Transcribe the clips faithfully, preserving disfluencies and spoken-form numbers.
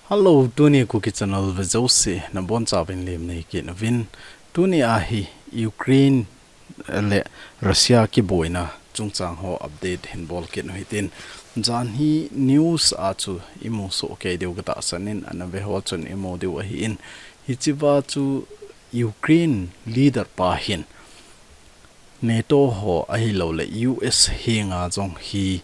Hello, tuni Kuki Channel vejouse nabonchauvin lemna nei kit uvin. Tuni ahi Ukraine le Russia kiboina chungchang ho update hin bol kit u hitin. Janhi news a chu imu soh kei diu katahsan in, ana ve ho chun imu diu ahin. Hichea chu Ukraine leader pa hin NATO ho ahilouleh U S henga jong hi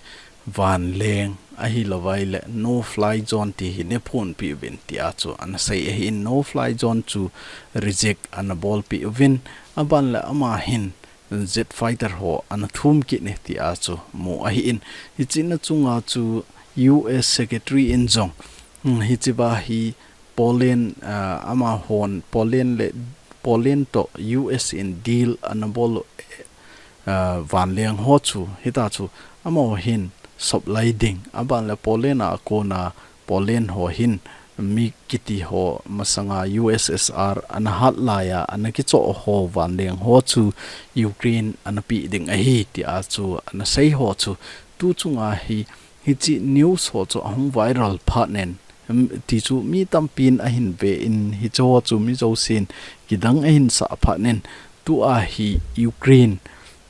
vanleng ahilouleh no fly zone ti hi nei phonpeh uvin tia chu ana sei ahin, no fly zone chu reject ana bolpeh uvin, aban le ama hin jet fighter ho ana thum kit e tia chu mu ahin. Hichea chunga chu U S Secretary in jong, hmm, hichea hi Poland, ah, amahon Poland le, Poland to U S in deal ana bol, ah, vanleng ho chu, hitia chu amaho hin supply ding, aban le Poland a kona Poland ho hin mi kiti ho masanga U S S R ana hat laiya ana kichoh ho vanleng ho chu Ukraine ana pe ding ahi tia chu ana sei ho chu tu chunga hi, hiche news ho chu ahung viral phat in, em, ti chu mi tampin ahin ve in, hiche ho chu mi jousen kidang ahin sah phat in, tua hi Ukraine,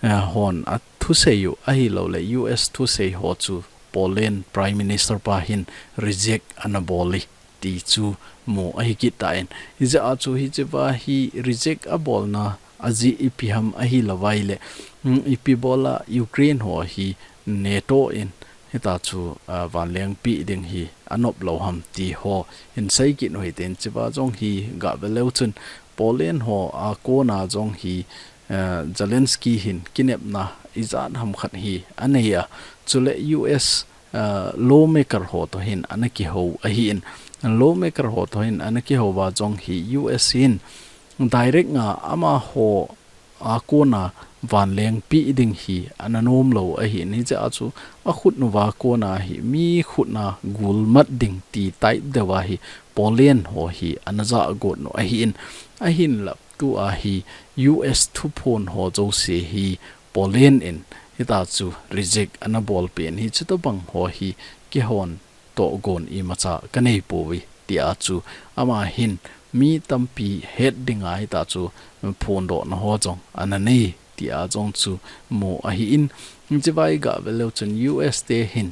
eh, hon athusei u ahilouleh U S thusei ho chu Poland Prime Minister pa hin reject ana bol e ti chu mu ahi kit tan. Hijeh a chu hichea hi reject abolna ajeh ipi ham ahilouleh, mm, ipi bola Ukraine ho hi NATO in hitia chu, ah, vanleng pe ding hi anop lou ham ti ho hin sei kit u hitin, hichea jong hi gah ve leu chun Poland ho a kona jong hi, ah, Zelensky hin kinepna ijat ham khat hi anei a, chule U S ah, lawmaker ho to hin ana kihou ahin. Lawmaker ho to hin ana kihou va jong hi U S in direct nga amaho a kona vanleng pe ding hi ana nom lou ahin. Hijeh a chu akhut nuva kona hi mi khut na gulmat ding ti type deuva hi Poland ho hi ana ja got u ahin. Ahinla tua hi U S thuphon ho jouse hi Poland in hitia chu reject ana bolpeh in, hiche tobang ho hi keihon tohgon imacha kanei pouve tia chu ama hin mi tampi het dinga hitia chu phondohna ho jong ana nei tia jong chu mu ahin, hichea gah ve leu chun U S te hin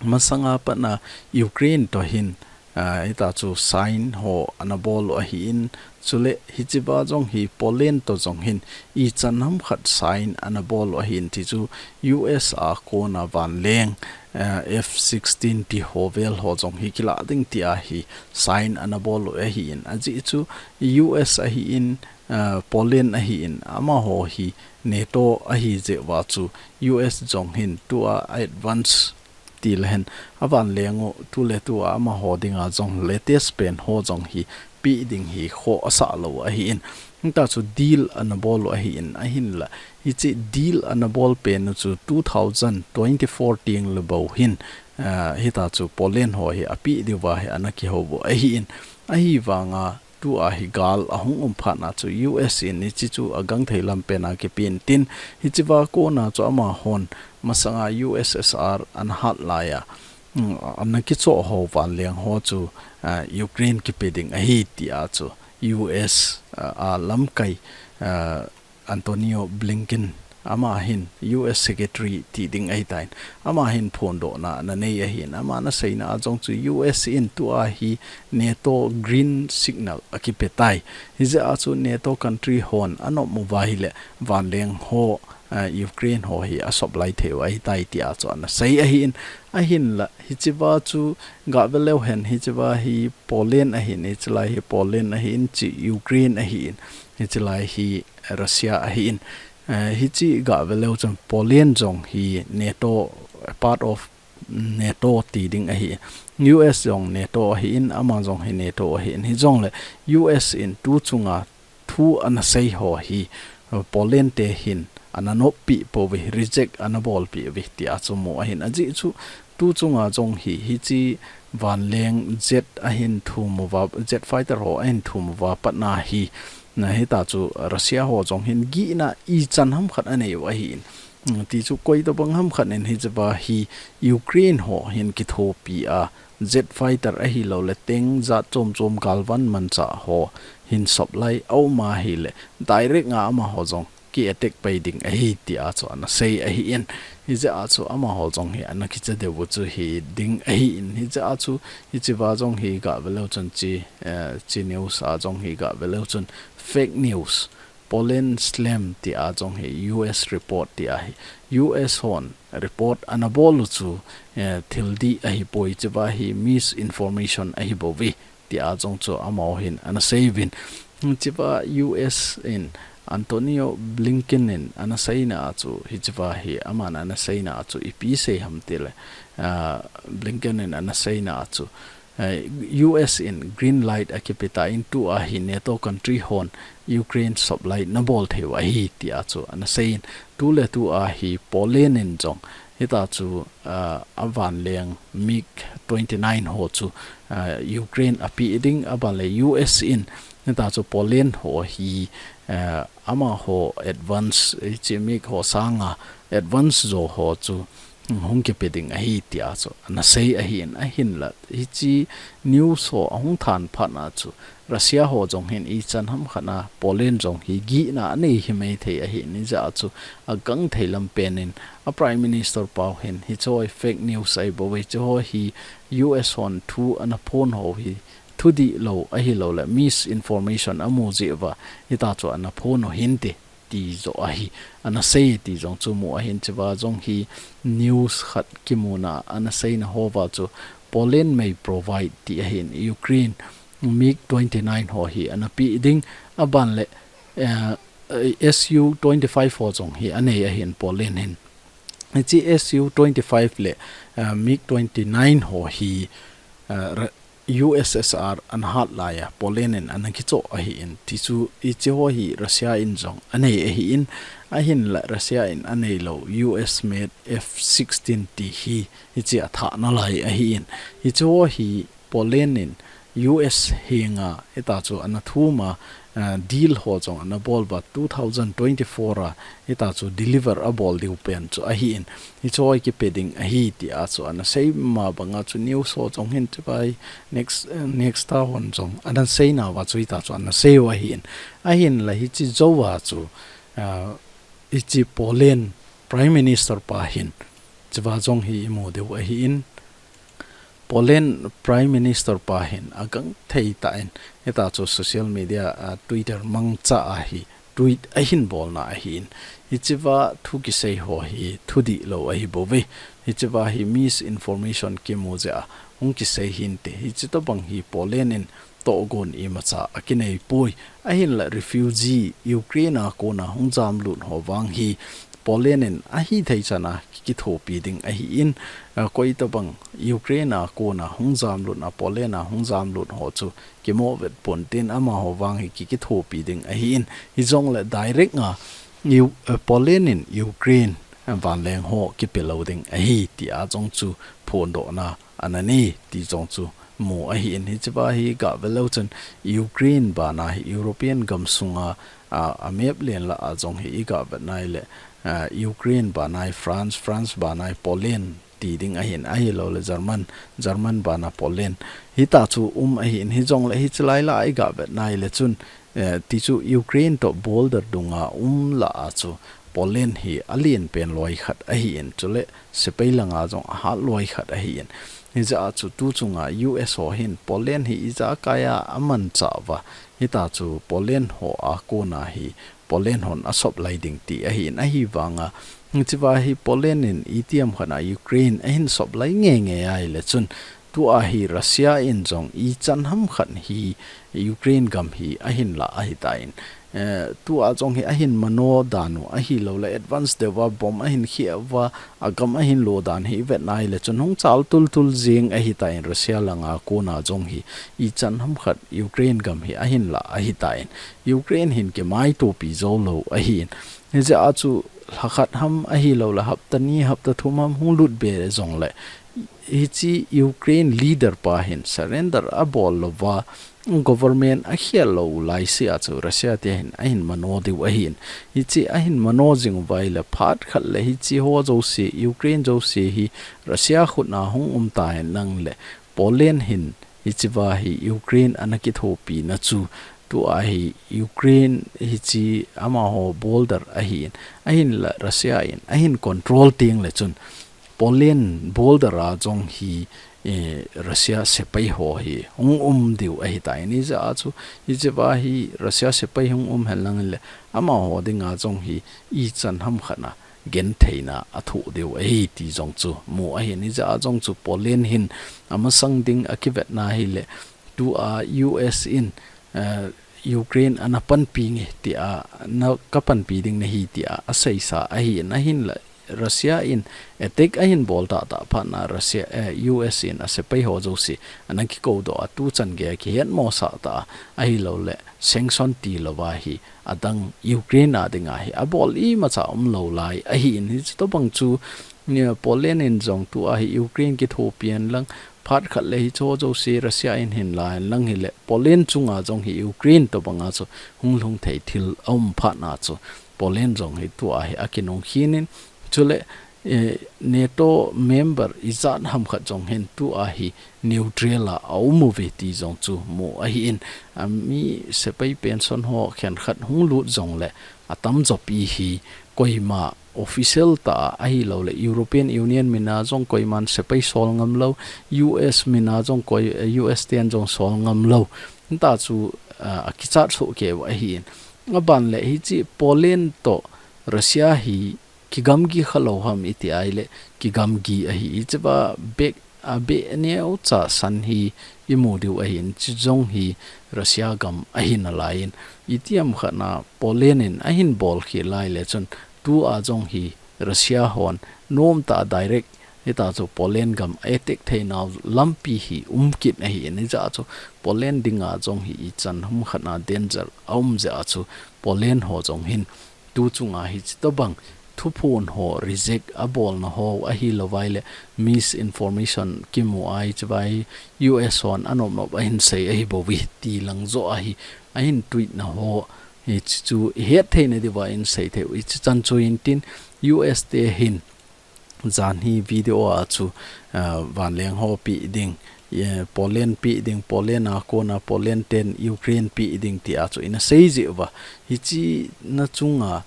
masanga pat a Ukraine to hin, ah, hitia chu sign ho ana bol u ahin, chule hichea jong hi Poland to jong hin ichan ham khat sign ana bol u ahin, ti chu U S a kona vanleng, ah, F sixteen ti ho vel ho jong hi kila ding tia hi sign ana bol u ahin, ajeh chu U S ahin, ah, Poland ahin, amaho hi NATO ahi jeh uva chu U S jong hin tua advance ti le hen, avanleng u tuletua amaho dinga jong latest pen ho jong hi pe ding hi khoh asah lou ahin. Hitia chu deal ana bol u ahin, ahinla hiche deal ana bol pen u chu two thousand twenty-four teng le bou hin, ah, hitia chu Poland ho hi ape diuva hi ana kihou u ahin. Ahivanga tua hi gal ahung um phat na chu U S in hiche chu agangthei lam pen a kipen tin, hichea kona chu amahon masanga U S S R ana hat laiya, mm, ana kichoh ho vanleng ho chu, ah, Ukraine kipe ding ahi tia chu U S, ah, a lamkai, ah, Antonio Blinken, ama hin U S Secretary ti ding ahitan, ama hin phondohna ana nei ahin, ama ana seina a jong chu U S in tua hi NATO green signal akipe tai. Hijeh a chu NATO country hon anop uva ahile vanleng ho, ah, Ukraine ho hi asupply thei u ahitai tia chu ana sei ahin, ahinla hichea chu gah ve leu hen, hichea hi Poland ahin, hichelai hi Poland ahin, hiche Ukraine ahin, hichelai hi Russia ahin. Eh, hiche gah ve leu chun Poland jong hi NATO, part of NATO ti ding ahi. U S jong NATO ahin, ama jong hi NATO ahin. Hijongle U S in tu chunga thu ana sei ho hi, eh, Poland te hin ana noppi pouve, reject ana bolpi uve tia chu mu ahin. Ajeh chu tu chunga jong hi, hiche vanleng jet ahin thum uva, jet fighter ho ahin thum uva pat na hi, na hitia chu Russia ho jong hin gihna ichan ham khat anei u ahin. Mm, ti chu koi tobang ham khat in hichea hi Ukraine ho hin kithopi a, jet fighter ahilouleh tank jat chom chom galvan manchah ho hin supply a um ahileh direct nga amaho jong ki attack pai ding ahi tia chu ana sei ahin. Hijeh a chu amaho jong hi ana kicha deu chu hi ding ahin. Hijeh a chu hichea jong hi gah ve leu chun chi, eh, chi news a jong hi gah ve leu chun fake news, Poland slam tia jong hi U S report tia hi. U S hon report ana bol u chu, eh, thil dih ahipoi, hichea hi misinformation ahi bouve tia jong chu amaho hin ana sei uvin. Hichea U S in Antonio Blinken in ana seina a chu hichea hi aman ana seina a chu ipi sei ham tileh, ah, Blinken in ana seina a chu, eh, U S in green light akipe tan tua hi NATO country hon Ukraine supply ana bol thei u ahi tia chu ana seiyin, tuletua hi Poland in jong hita chu, ah, avanleng MiG twenty-nine ho chu, ah, Ukraine ape ding, aban le U S in hita chu Poland ho hi, ah, amaho advance, eh, chi MiG ho sanga advance jo ho chu hung kipe ding ahi tia chu ana sei ahin, ahinla hichi news ho ahung than phat a chu Russia ho jong hin ichan ham khat a Poland jong hi gihna anei himai thei ahin, hijeh a chu agangthei lam pen in a Prime Minister pau hin hiche hi fake news ahi bouve, hiche hi U S hon thu ana phon ho hi thudih lou ahilouleh misinformation amu jeh uva hita chu ana phon u hinte ti joh ahi, ana sei ti jong chu mu ahin, hichea jong hi news khat kimuna ana seina hova chu Poland may provide ti ahin, Ukraine MiG twenty-nine ho hi ana pe ding, aban le, eh, S U twenty-five ho jong hi anei ahin Poland hin. Hichi S U twenty-five le, eh, MiG twenty-nine ho hi, eh, Ra-, U S S R ana hat laiya Poland in ana kichoh ahin, tichu hiche ho hi Russia in jong anei ahin, ahinla Russia in anei lou U S made F sixteen ti hi hichi athah nalai ahin. Hiche ho hi Poland in U S henga hita chu ana thum a, ah, deal ho jong ana bol uva two thousand twenty-four a hita chu deliver abol diu pen chu ahin. Hiche hi kipe ding ahi tia chu ana sei ma banga chu news ho jong hin hichea next, eh, next ta hon jong ana seina uva chu hita chu ana sei u ahin. Ahinla hiche jouva chu, ah, hichi Poland Prime Minister pa hin hichea jong hi imu diu ahin. Poland Prime Minister pa hin agangthei tah in hita chu social media, ah, Twitter mangcha a hi tweet ahin bolna ahin, hichea thu kisei ho hi thudih lou ahi bouve, hichea hi misinformation kimu jeh a hung kisei hinte, hichi tobang hi Poland in tohgon imacha akinei poi. Ahinla refugee Ukraine a kona hung jamlut ho vang hi Poland in ahithei chan a kikithopi ding ahin, ah, koi tobang Ukraine a kona hung jamlut a Poland a hung jamlut ho chu kimo vet ponte, amaho vang hi kikithopi ding ahin, hijongle direct nga U-, eh, Poland in Ukraine vanleng ho kipe lou ding ahi tia jong chu phondohna ana nei ti jong chu mu ahin, hichea hi gah ve leu chun Ukraine bana hi European gam sunga, ah, a map len lah a jong hi igah vet nai le, ah, Ukraine bana hi France, France bana hi Poland ti ding ahin, ahilouleh German, German bana Poland. Hita chu um ahin, hijongle hichi lai lah a igah vet nai le chun, eh, tichu Ukraine toh border dunga um lah a chu Poland hi alen pen loi khat ahin, chule sepai langa jong ahat loi khat ahin. Hijeh a chu tu chunga U S ho hin Poland hi ijakai a amanchah uva, hita chu Poland ho a kona hi Poland hon a supply ding ti ahin, ahivanga hichea hi Poland in itiham khat a Ukraine ahin supply ngeingei ahile chun, tua hi Russia in jong ichan ham khat hi Ukraine gam hi ahin lah ahitan, eh, tua jong hi ahin mano dan u ahilouleh advance deuva bomb ahin khia uva, agam ahin lo dan hi ivet nai le chun hung chal tultul jing ahitan, Russia langa kona jong hi ichan ham khat Ukraine gam hi ahin lah ahitan, Ukraine hin kimaitopi jou lou ahin. Hijeh a chu lha khat ham ahilouleh hapta ni, hapta thum ham hung lut be jongle, hichi Ukraine leader pa hin surrender abol louva, government akhel lou laise a chu Russia te hin ahin mano diu ahin. Hichi ahin mano jing uva ahile phat khat le hichi ho jouse, Ukraine jouse hi Russia khut a hung um ta hen lang le, Poland hin hichea hi Ukraine ana kithopina chu tua hi Ukraine hiche amaho border ahin, ahinla Russia in ahin control tengle chun Poland border a jong hi, eh, Russia sepai ho hi hung um diu ahitai. Hijeh a chu, hijeh a hi Russia sepai hung um henlang le amaho dinga jong hi ichan hamkhat a gentheina athoh diu ahi ti jong chu mu ahin. Hijeh a jong chu Poland hin amasang ding akivetna hile tua U S in, eh, Ukraine ana panpi nge tia, na kapanpi ding nahi tia aseisa ahin, ahinla Russia in attack ahin bol tahtah phat na Russia, eh, U S in asepai ho jouse ana kikoudoh a tuchan geiya kihetmosah ta ahilouleh sanction tilouva hi adang Ukraine a dinga hi abol imacha umlou lai ahin. Hiche tobang chu, eh, Poland in jong tua hi Ukraine kithopi henlang phat khat le hicheho jouse Russia in hin la henlang hile Poland chunga jong hi Ukraine tobanga chu hung lhung thei thil aum phat na chu Poland jong hi tua hi akinung khin in, chule, eh, NATO member ijat hamkhat jong hin tua hi neutral a aum uve ti jong chu mu ahin. Ami sepai pension ho khenkhat hung lut jongle atamjopi hi koima official tah a ahilouleh European Union mina jong koiman sepai sol ngamlou, U S mina jong koi, U S ten jong sol ngamlou. Hita chu, ah, akichat soh keu ahin. Aban le hiche Poland toh Russia hi kigamgi khalou ham iti ahile kigamgi ahi. Hichea beh, abeh neocha san hi imu diu ahin, chujong hi Russia gam ahi nalaiyin. Itiham khat na Poland in ahin bol khel lai le chun tua jong hi Russia hon nomtah a direct hita chu Poland gam attack theinau lampi hi um kit ahin. Hijeh a chu Poland dinga jong hi ichan hamkhat na danger aum jeh a chu Poland ho jong hin tu chunga hiche tobang thuphon ho reject abolna ho ahilouva ile misinformation kimu a hichea hi U S hon anop nop ahin sei ahi bouve ti lang joh a hi ahin tweet na ho hiche chu ihet theina diuva in sei thei u. Hiche chan chu hintin U S te hin jan hi video a chu, ah, vanleng ho pe ding, eh, Poland pe ding, Poland a kona Poland ten Ukraine pe ding tia chu ina sei jeh uva. Hiche na chunga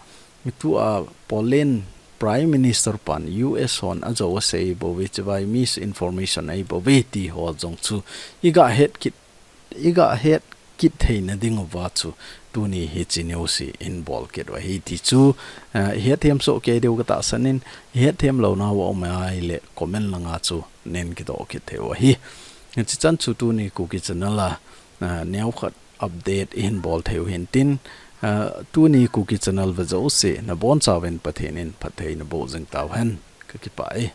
tua Poland Prime Minister pan U S hon ajou asei bouve, hichea hi misinformation ahi bouve ti ho jong chu iga het kit, iga het kit theina diuva chu tuni hiche news hi in bol kit u ahi ti chu, eh, ihet them soh kei diu katahsan in, ihet them louna aum ahile comment langa chu nen kidoh kit thei u ahi. Hiche chan chu tuni Kuki Channel a, eh, neokhat update ihin bol thei u hintin, eh, tuni Kuki Channel ve jouse nabonchauvin Pathen in phatthei naboh jing tauhen, kakipah e.